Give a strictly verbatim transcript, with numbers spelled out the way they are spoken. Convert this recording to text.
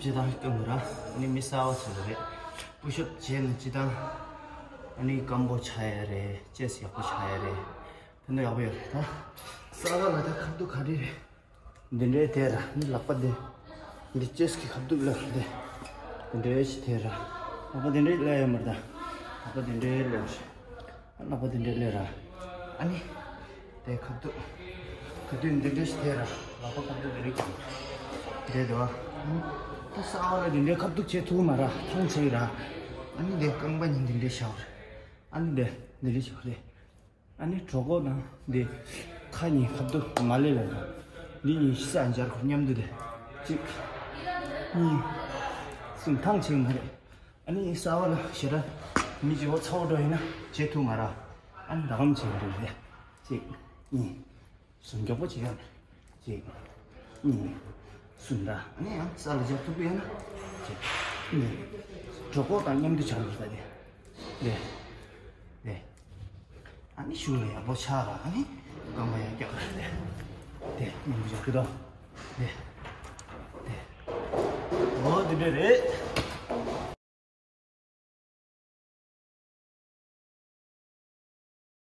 སྤྱི་བཏང་སྐྱོན་མི་ར། ཨ་ནི་མི་གསར་པ་ཚོ་ལ་རེད། པུཤ་ཨབ་བྱས་ན་སྤྱི་བཏང་ཨ་ནི་སྐམ་པོ་ཆགས་ཡ་རེད། ཅེས་ཡག་པོ་ཆགས་ཡ་རེད། ཕན་ཐོགས་ཡག་པོ་ཡོད་རེད་ད། གསར་པ་ལ་ད་ཁ་ཐུག་ག་རེ་རེད། འདི་འདྲའི་དེ་ར། འདི་ལག་པ་འདི། འདི་ཅེས་ཀྱི་ཁ་ཐུག་ལ་འདི། འདི་འདྲའི་ཞིག་དེ་ར། ལག་པ་འདི་འདྲའི་ལ་ཡོད་མ་རེད་ད། ལག་པ་འདི་འདྲའི་ལ་ཡོད་རེད། ལག་པ་འདི་འདྲའི་ལ་ར། ཨ་ནི། དེ་ཁ་ཐུག་ཁ་ཐུག་འདི་འདྲའི་ཞིག་དེ་ར། ལག་པ་ཁ་ཐུག་འདི་རིགས་ཀྱང་། འདི་འདུག་ཨ། ད་གསར་པ་ལ་འདི་འདྲའི་ཁ་ཐུག་བྱེད་ཐུབ་མ་ར། ཐང་ཆད་ར། ཨ་ནི་དེ་རྐང་པ་གཉིས་འདི་འདྲའི་བཞག་ར། ཨ་ནི་དེ་འདི་འདྲའི་བཞག་རེད། ཨ་ནི་གྲོད་ཁོག་དང་འདི་ཁ་གཉིས་ཁ་ཐུག་མ་ལེ་ལ་དང་། འདི་གཉིས་ཤི་ས་སྦྱར་ཁོ་མཉམ་དུ་དེ། གཅིག་གཉིས། གསུམ། ཐང་ཆད་མ་རེད། ཨ་ནི་གསར་པ་ལ་ཞེ་དྲག་མི་བྱེད་པ་ཚ་བོ་འགྲོ་ཡིན་ན་བྱེད་ཐུབ་མ་ར། ཨ་ནི་ད་གམ་བྱེད་འགྲོ་རེད། གཅིག་གཉིས། གསུམ། མགྱོགས་པོ་བྱེད་ཡ་ནི། གཅིག་གཉིས། གསུམ་ར། ཨ་ནི་ཡང་ས་ལ་སྦྱར་ཐུབ་ཀྱི་ཡོད་ན། གཅིག་གཉིས། གྲོད་ཁོག་དང་མཉམ་དུ་སྦྱར་དགོས་ད་དེ། ལེ། ལེ། ཨ་ནི་ཤུགས་ལ་ཡག་པོ་ཆགས་ར། ཨ་ནི་རྐང་པ་ཡར་བཀྱག་ར། ལེ། དེ་མཉམ་དུ་སྦྱར་གི་དོ། ལེ། ལེ། འོ་དེ་འདྲ་རེད།